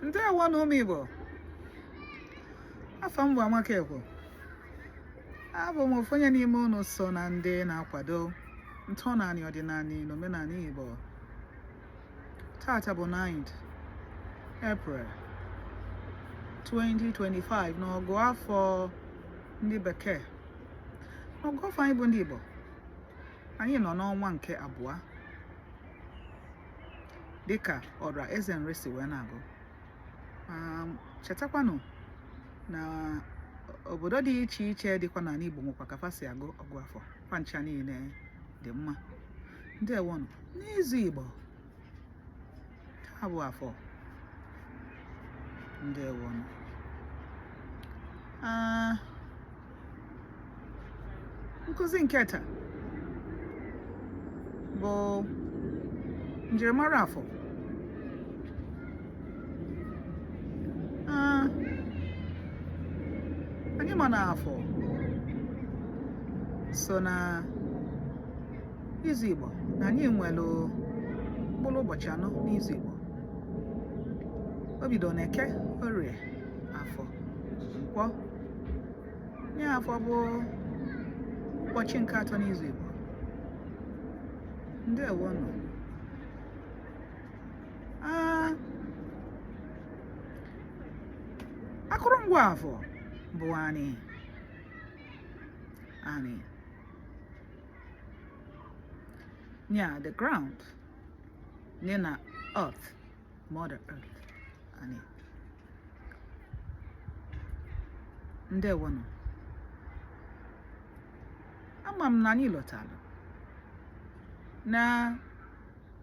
Ndewo nụ ụmụ Igbo. Afa m bụ Amaka Ekwo. Abụ m ofu onye n'ime unu so na ndị na-akwado ntọnanị ọdịnanị na omenanị Igbo. Tata bụ 9th April 2025 n'ọgụ afọ ndị bekee. N'ọgụ afọ anyị bụ ndị Igbo, anyị nọ n'ọnwa nke abụọ dịka ọra eze nri si wee na-agụ. Chetakwanụ na obodo dị iche iche dịkwa n'ala Igbo nwekwa ka fa si agụ ọgụ afọ. Fa ncha niile dị mma. Ndewonụ. N'izu Igbo, taa bụ afọ. Ndewonụ. Nkụzi nke taa bụ njirimara afọ. Anyị ma na afọ so na izu Igbo, na anyị nwere mkpụrụ ụbọchị anọ n'izu Igbo. O bido na Eke, Orie, Afọ, Nkwọ. Ya afọ bụ ụbọchị nke atọ n'izu Igbo. Ndewonụ. Akụrụngwa afọ bụ anị. Anị. Nya the ground. Nye na earth, mother earth. Anị. Ndewonụ. Ama m na anyị lọtalụ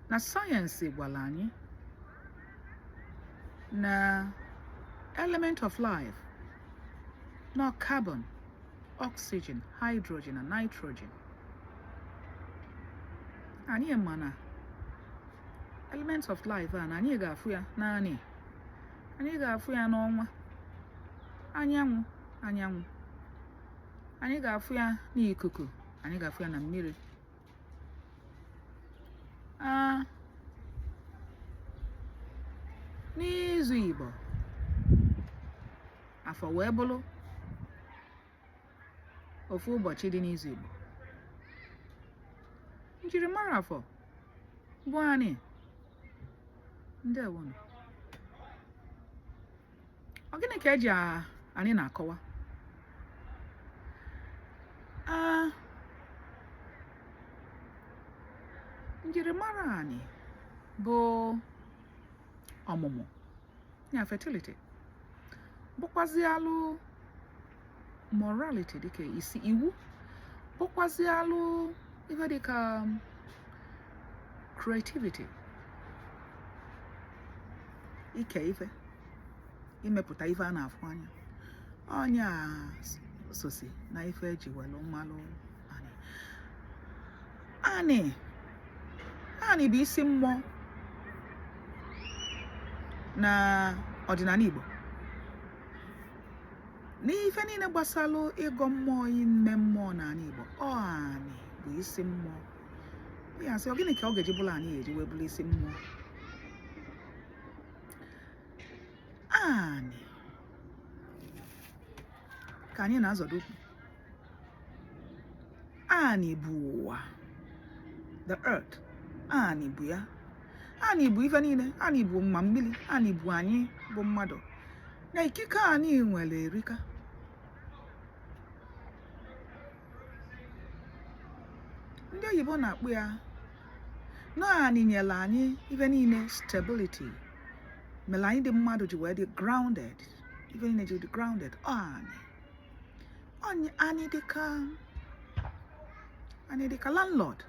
na sayensị gwara anyị na element of life na carbon, oxygen, hydrogen na nitrogen. Anyị ma na element of life a na anyị ga-afụ ya n'anị, anyị ga-afụ ya n'ọnwa, anyanwụ anyanwụ, anyị ga-afụ ya n'ikuku, anyị ga-afụ ya na mmiri. N'izu Igbo, afọ wee bụrụ ofu ụbọchị dị n'izu Igbo. Njirimara afọ bụ anị. Ndewonụ. Ọ gịnị ka eji anị na-akọwa? Njirimara anị bụ ọmụmụ, ya fertility, bụkwazialụ morality dịka isi iwu, bụkwazialụ ife dịka creativity, ike ife, imepụta ife a na-afụ anya. Ọ nya sosi na ife eji welu malụ anị. Anị anị bụ isi mmụọ na ọdịnala Igbo. N'ife niile gbasalụ ịgọ mmụọ, ime mmụọ n'ala Igbo, ọ anị bụ isi mmụọ. Ya sị, ọ gịnị ka ọ ga-eji bụrụ anị ya eji wee bụrụ isi mmụọ? Anị ka anyị na-azọdo ụkwụ. Anị bụ ụwa, the earth. Anị bụ ya. Anị bụ ife niile. Anị bụ mma mmiri. Anị bụ anyị bụ mmadụ. Na ikike anị nwere erika. Ndị oyibo na-akpọ ya na anị nyere anyị ife niile, stability, mere anyị dị mmadụ ji wee dị grounded, ife niile ji dị grounded. Ọ anị anị dịka anị dịka landlord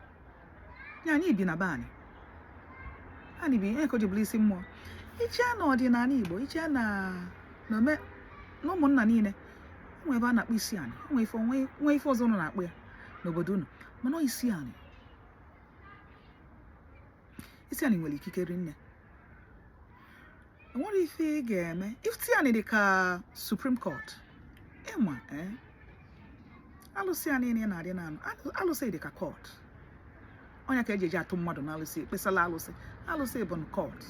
ya. Anyị bi na be anị. Anị bụ ihe ka o ji bụrụ isi mmụọ. Iche na ọdịnala Igbo, iche na na ụmụnna niile nwe ebe a na-akpọ isi anị, nwe ife nwe ife ọzọ unu na-akpọ ya n'obodo unu, mana ọ isi anị. Isi anị nwere ikike rinne. Enwere ife ị ga-eme. Isi anị dị ka Supreme Court. Ịma eh alụsị a niile na-adị na alụsị dị ka court. Ọ nya ka eji eji atụ mmadụ na alụsị, ekpesala alụsị. Alụsị bụ court.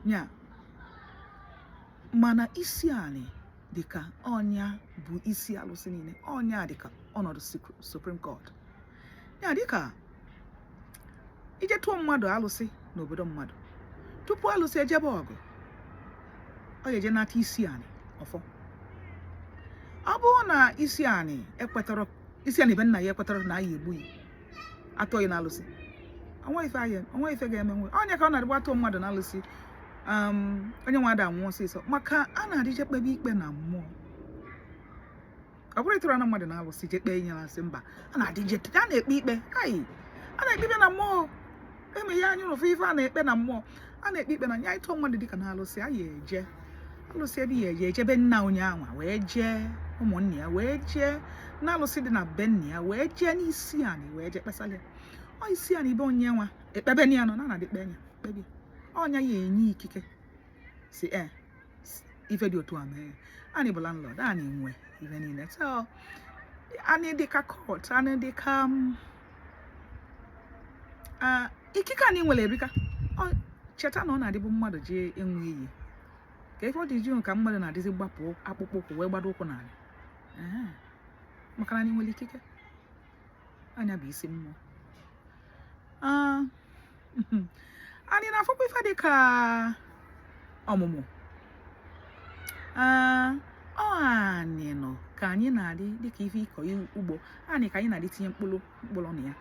Nya Mana isi anị dịka ọ nya bụ isi alụsị niile, ọ nya dịka ọnọdụ Supreme Court ya. Dịka ije tụọ mmadụ alụsị n'obodo mmadụ, tupu alụsị ejebe ọgụ, ọ ga-eje nata isi anị ọfọ. Ọ bụrụ na isi anị ekwetara, isi anị be nna ya ekwetara na anyị egbu ya, atụghị na alụsị, onwe ife ga-eme nwe onye ka ọ na-adịgba atụ mmadụ na alụsị. Onye nwe ada anwụ ọsịsọ, maka a na-adịje kpebe ikpe na mmụọ. Ọ bụrụ ịtụrụ na mmadụ na alụsị je kpee nye asị mba, a na-adịje a na-ekpe ikpe ayi, a na-ekpe ikpe na mmụọ. Eme ya anya ụfụ ife a na-ekpe na mmụọ, a na-ekpe ikpe na nya. Ịtụọ mmadụ dịka na alụsị, a ya eje alụsị ebe ya eje ejebe nna onye anwa, wee jee ụmụnne ya, wee jee na alụsị dị na be nna ya, wee jee n'isi anị, wee jee kpesara ya. Ọ isi anị be onye nwa ekpebe ya nọ na na-adị kpe ya kpebi ọnya ya enye ikike si e ife dị otu a mee. Anyị bụ landlord, anyị nwe ife niile. So anyị dịka court, anyị dịka ikike anyị nwere erika. Cheta na ọ na-adịbụ mmadụ ji ịṅụ iyi ka ife ọ dị ji ka mmadụ na-adịzi gbapụ akpụkpọ ụkwụ wee gbado ụkwụ n'ala, maka na anyị nwere ikike. Anya bụ isi mmụọ. Anyị na-afụkwa ife dị ka ọmụmụ. Ọ anyị nọ ka anyị na-adị dịka ife ịkọ ugbo anyị ka anyị na-adị tinye mkpụrụ mkpụrụ na ya,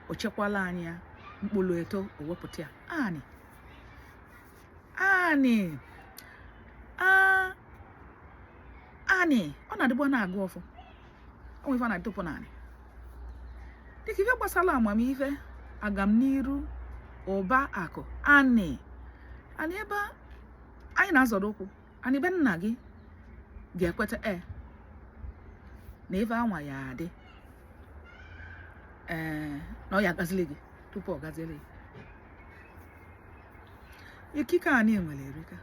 o chekwala anyị ya, mkpụrụ eto, o wepụta ya. Anyị anyị anị ọ na-adịbụ na-agụ ọfọ, ọ nwe ife a na-adịtụpụ n'anị dịka ife gbasara amamife, agamniru, ụba, akụ. Anị anị ebe anyị na-azọrọ ụkwụ, anị be nna gị ga-ekweta e na ife anwa ya adị, ee, na ọ ya agazili gị tupu ọ gaziele gị. Ikike anyị nwere erika.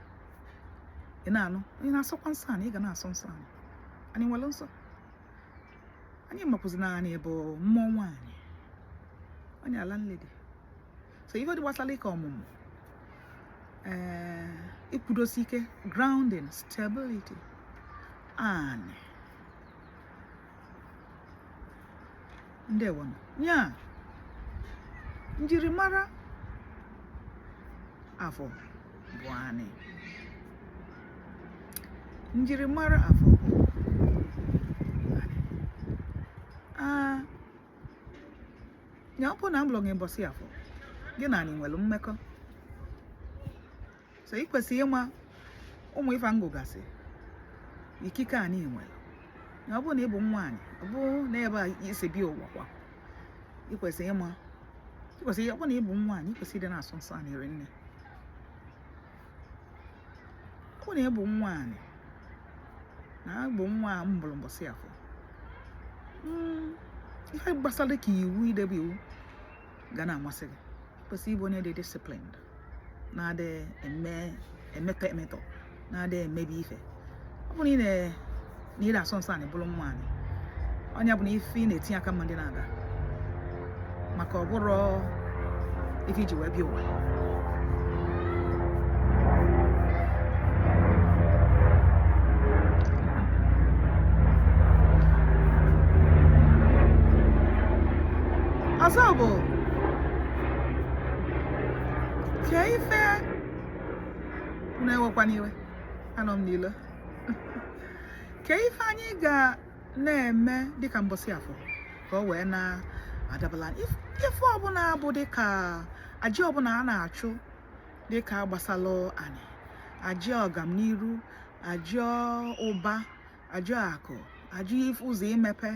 Ị na-anụ, ị na-asọkwa nsọ anyị, ị ga na-asọ nsọ anyị. Anyị nwere nsọ anyị makwụzi na anyị bụ mmụọ nwaanyị, onye ala nledi. So ife dị gbasara ike ọmụmụ, ee, ikwudosi ike, grounding, stability anị. Ndewo. Nya njirimara afọ bụ anị, njirimara afọ bụ anị. Nya ọ bụ na amụlụ gị mbọsị afọ, gị na anị nwere mmekọ. So ị kwesịrị ịma ụmụ ife ngụgasị ikike anyị nwere. Na ọ bụrụ na ị bụ nwaanyị, ọ bụ na ebe a isi bịa ụwa kwa, ị kwesịrị ịma, ị kwesịrị, ọ bụrụ na ị bụ nwaanyị, ị kwesịrị ịdị na-asọ nsọ anị rinne. Ọ bụrụ na ị bụ nwaanyị, na bụ nwa a mụrụ mbọsị afọ, ife gbasara ka iwu, idebe iwu ga na-amasị gị. Kwesịrị ịbụ onye dị disciplined, na-adị eme emetọ emetọ, na-adị emebi ife. Ọ bụrụ na ị na-asọ nsọ anị, bụrụ nwaanyị, onye bụ na ife ị na-etinye aka mma ndị na-aga, maka ọ bụrụ ife iji wee bịa ụwa. Ọzọ bụ kee ife na-ewekwa n'iwe, anọ m n'ilo. Kee ife anyị ga na-eme dịka mbọsị afọ ka ọ wee na-adabala. Ife ọbụla bụ dịka aja ọbụla a na-achụ dịka gbasalụ anị, aja ọgamniru, aja ụba, aja akụ, aja ụzọ imepe,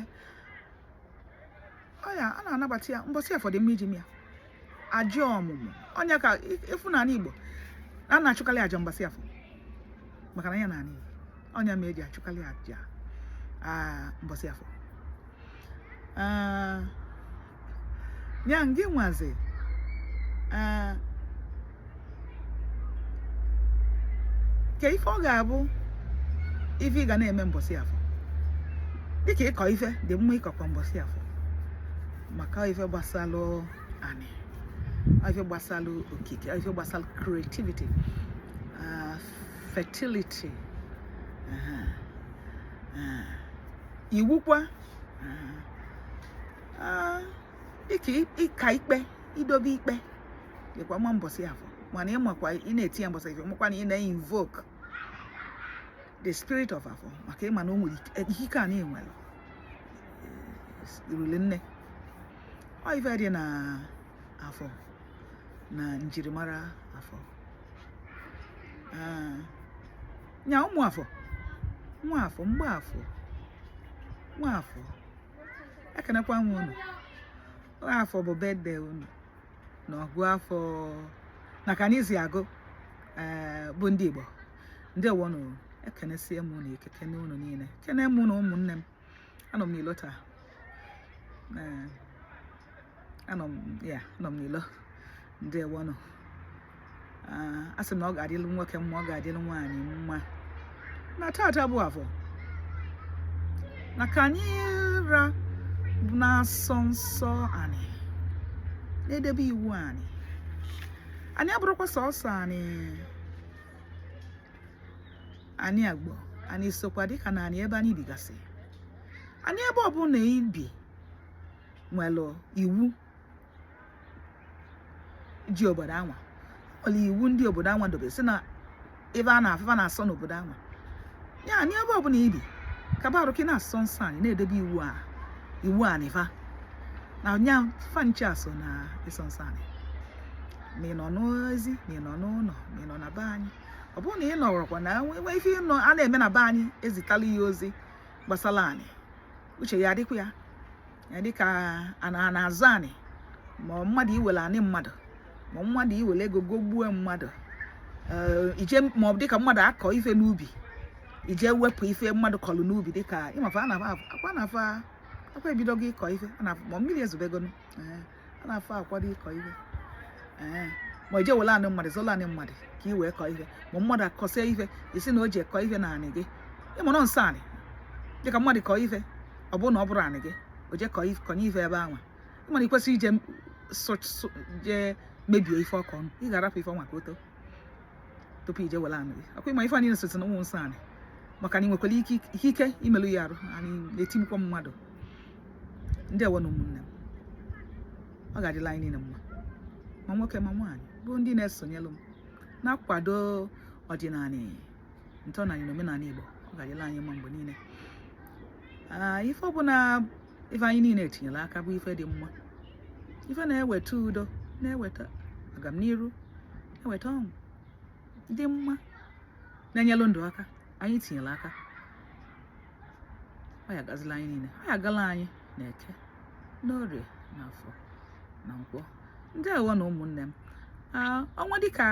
ọ ya a na-anabata ya. Mbọsị afọ dị mma iji ya aja ọmụmụ. Ọnya ka ịfụ n'ala Igbo a na-achụkarị aja mbọsị afọ, maka na ya n'ala Igbo ọnya ma eji achụkarị aja mbọsị afọ. Ya ngị nwazi ka ife ọ ga-abụ ife ị ga na-eme mbọsị afọ, dịka ịkọ ife dị mma ịkọkọ mbọsị afọ, maka ife gbasalụ anị, ife gbasalụ okike, ife gbasalụ creativity, Fertility. Aha. Ah. Iwu kwa. Ah. Dịka ịka ikpe, idobe ikpe dịkwa mma mbọsị afọ, mana ịmakwa ị na-eti ya mbọsị afọ, makwa na ị na-invoke the spirit of afọ, maka ịma na o nwere ikike a na-enwere ruru nne. Ọ ife dị na afọ na njirimara afọ. Ah, nya ụmụ afọ, nwa afọ, mgbe afọ, nwa afọ, ekenekwa m unu. Afọ bụ birthday unu na ọgụ afọ na ka anyị si agụ, ee, bụ ndị Igbo. Ndewonụ, ekenesie m unu ike, kene unu niile, kene m unu ụmụnne m. Anọ m n'ilo taa. Ee, anọ m ya, anọ m n'ilo. Ndewonụ. Ah, a sị m na ọ ga-adịlụ nwoke mma, ọ ga-adịlụ nwaanyị mma na tata bụ afọ, na ka anyị ra na-asọ nsọ anyị, na-edebe iwu anyị. Anyị abụrụkwa sọsọ anyị, anyị Agbo, anyị sokwa dịka na anyị ebe anyị bigasị. Anyị ebe ọbụla ibi nwere iwu ji obodo anwa, nwere iwu ndị obodo anwa dobe si na ebe a na-afụfa na-asọ n'obodo anwa ya. Anyị ebe ọbụla ibi kaba arụ ka ị na-asọ nsọ anyị, na-edebe iwu a, iwu anyị fa na nya fa nche a so na ịsọ nsọ anyị, ma ị nọ n'ezi, ma ị nọ n'ụlọ, ma ị nọ na be anyị. Ọ bụrụ na ị nọrọkwa na enwe ife ịnọ a na-eme na be anyị, ezitala ya ozi gbasara anyị, uche ya adịkwa ya ya dịka a na-azụ anyị, ma mmadụ iwere anị mmadụ, ma mmadụ iwere ego gogbuo mmadụ, ee, ije, ma ọ bụ dịka mmadụ akọ ife n'ubi, ije wepụ ife mmadụ kọrọ n'ubi, dịka ịmafa a na akwa na-afa akwa ebidogo ịkọ ife a na ma mmiri ezobegonu, ee, a na-afọ akwado ịkọ ife, ee, ma ije were anị mmadụ, zọlọ anị mmadụ ka ị wee kọọ ife, ma mmadụ akọsịa ife, isi na o ji ekọ ife na anị gị, ịma nọ nsọ anị. Dịka mmadụ kọọ ife, ọ bụrụ na ọ bụrụ anị gị, o je kọọ ife, kọnye ife ebe anwa, ịma na ị kwesịrị ije jee mebie ife ọkọ. Ị ga-arapụ ife ọnwa ka o too tupu ije were anị gị. Ọkwa ịma ife anyị na-esote na ụmụ nsọ anị, maka na ị nwekwara ike ikike imelụ ya arụ. Anyị na-etigbukwa mmadụ. Ndị ewe na ụmụnne m, ọ ga-adịla anyị niile mma, ma nwoke ma nwaanyị, bụ ndị na-esonyelụ m na-akwado ọdịnala, ntọala na omenala Igbo. Ọ ga-adịla anyị mma mgbe niile. Aa, ife ọbụla ife anyị niile etinyere aka bụ ife dị mma, ife na-eweta udo, na-eweta agamniru, na-eweta ọṅụ dị mma, na-enyelụ ndụ aka, anyị tinyere aka, ọ ya gazila anyị niile, ọ ya gala anyị na Eke, n'Orie, na Afọ na Nkwọ. Ndị aghọ na ụmụnne m. Aa, ọnwa dịka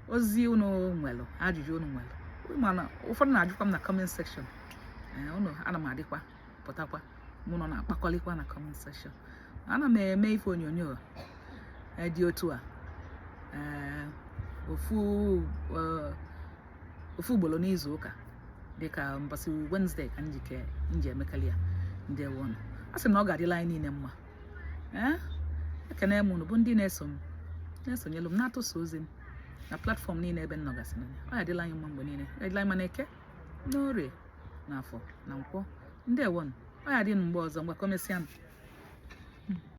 ozi unu nwelụ, ajụjụ unu nwelụ, mana ụfọdụ na-ajụkwa m na comment section. Ee, unu ana m adịkwa pụtakwa, mụ nọ na-akpakọlikwa na comment section. Ana m eme ife onyonyo dị otu a, ee, ofu ugboro n'izu ụka, dịka mbọsị Wednesday ka njike nji emekali ya. Ndewonụ. A sị m na ọ ga-adịla anyị niile mma. Ee, ekene m unu bụ ndị na-eso m, na-esonyelu m, na-atụsa ozi m na platform niile ebe m nọgasị na ya. Ọ ga-adịla anyị mma mgbe niile. Ọ ga-adịla anyị mma na Eke, n'Orie, na Afọ na Nkwọ. Ndewonụ. Ọ ga-adị mgbe ọzọ. Mgbe kọmesịanụ.